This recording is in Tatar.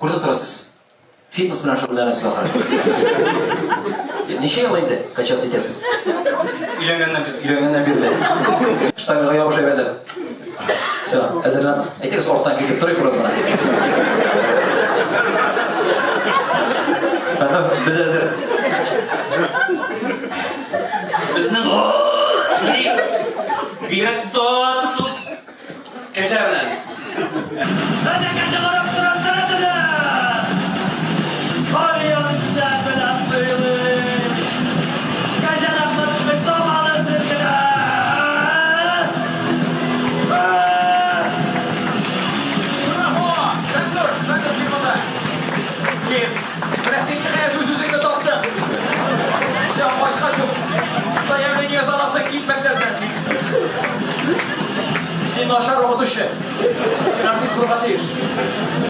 Күренеп тора, сез фитнес белән шөгыльләнәсез ахры. Ничә ел инде качаться итәсез? Өйләнгәннән бирле. Өйләнгәннән бирле. Штангага ябыш әйбәтләп. Все, әзерлән. Әйтегез, арттан китеп торыйк бераз гына.